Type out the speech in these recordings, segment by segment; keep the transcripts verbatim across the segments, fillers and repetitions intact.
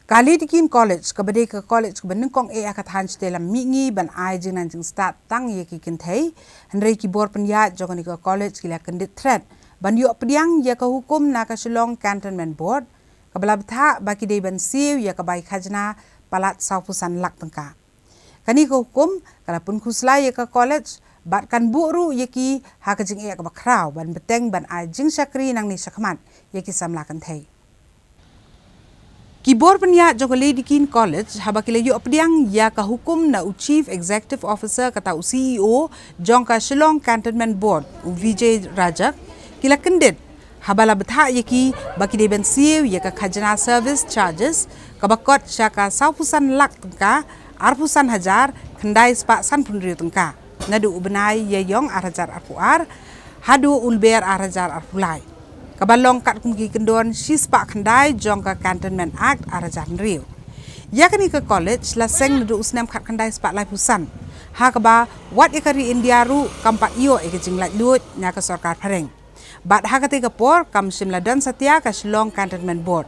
Ka Lady Keane College, kaba dei ka college kaba nyngkong eh ha ka thaiñ shatei lam mihngi ban ai jingnang jingstad tang ïa ki kynthei, hynrei ki bor pynïaid jong kane ka college ki la kyndit thret ban ïoh pdiang ïa ka hukum na ka Shillong Cantonment Board, kaba la bthah ba ki dei ban siew ïa ka bai khajna palat sawphew san lak tyngka. Kane ka hukum ka la pynkhuslai ïa ka college bad kan buh ruh ïa ki ha ka jingeh kaba khraw ban bteng ban ai jingshakri nangne shakhmat ïa ki samla kynthei. Ki bor pynïaid jong ka Lady Keane College, haba ki la ïoh pdiang ïa ka hukum na u Chief Executive Officer, kata u C E O jong ka Shillong Cantonment Board, u Vijay Rajak, ki la kyndit haba la bthah ïa ki ba ki dei ban siew ïa ka khajna service charges kaba kot sha ka sawphew san lak tyngka, arphew san hajar khyndai spah sanphew hynriew tyngka, naduh u bnai Ïaïong ar hajar arphew ar haduh u Lber ar hajar arphew lai, kaba long katkum ki kyndon shispah khyndai jong ka Cantonment Act ar hajar hynriew. Ïa kane ka college la seng naduh u snem khatkhyndai spah laiphew san, ha kaba wat ïa ka ri India ruh kam pat ïoh ïa ka jinglaitluid na ka sorkar phareng. Bad ha katei ka por kam shym la don satia ka Shillong Cantonment Board.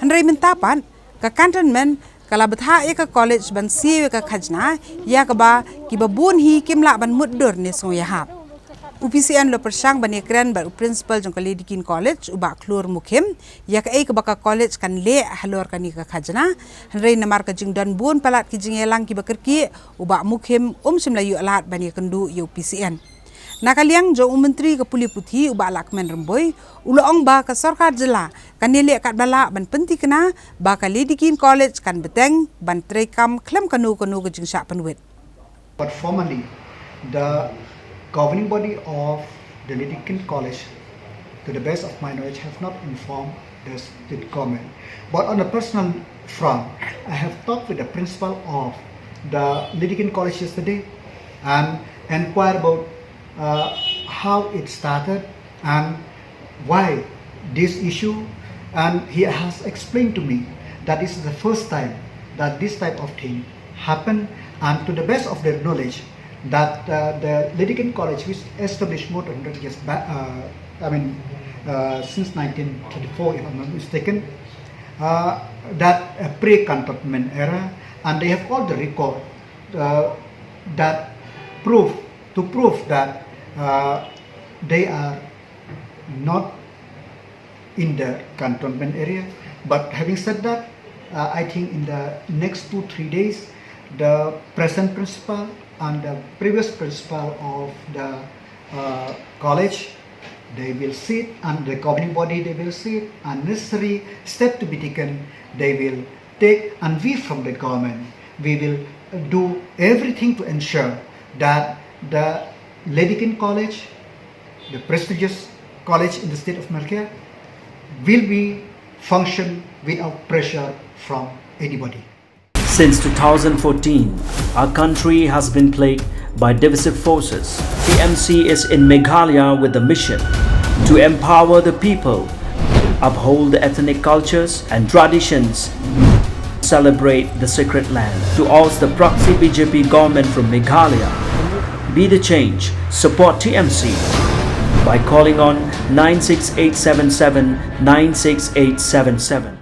Hynrei mynta pat ka Cantonment ka la bthah ïa ka college ban siew ïa ka khajna, ïa kaba kiba bun hi kim lah ban mutdur ne sngew ïahap. U P C N u la pyrshang ban ïakren bad u principal jong ka Lady Keane College, u Bah Khlur Mukhim, ïa kaei kaba ka college kan leh halor kane ka khajna, hynrei namar ka jingdon bun palat ki jingïalang kiba kyrkieh, u Bah Mukhim um shym la ïoh lad ban ïakynduh ïa u P C N. Na ka liang jong u Myntri ka Pule Puthi, u Bah Lahkmen Rymbui, u la ong ba ka sorkar jylla kan ïaleh katba lah ban pynthikna ba ka Lady Keane College kan bteng ban treikam khlem kano kano ka jingshah pynwit. But formally, the governing body of the Lady Keane College, to the best of my knowledge, have not informed the state government. But on a personal front, I have talked with the principal of the Lady Keane College yesterday and inquired about uh, how it started and why this issue. And he has explained to me that this is the first time that this type of thing happened. And to the best of their knowledge, that uh, the Lady Keane College, which established more than hundred years back, uh, I mean, uh, since nineteen thirty-four, if I'm not mistaken, uh, that uh, pre-cantonment era, and they have all the record uh, that prove to prove that uh, they are not in the cantonment area. But having said that, uh, I think in the next two, three days, the present principal and the previous principal of the uh, college, they will sit, and the governing body, they will sit, and necessary step to be taken, they will take, and we from the government, we will do everything to ensure that the Lady Keane College, the prestigious college in the state of Meghalaya, will be function without pressure from anybody. Since two thousand fourteen, our country has been plagued by divisive forces. T M C is in Meghalaya with the mission to empower the people, uphold the ethnic cultures and traditions, celebrate the sacred land. To oust the proxy B J P government from Meghalaya, be the change, support T M C by calling on nine six eight seven seven nine six eight seven seven.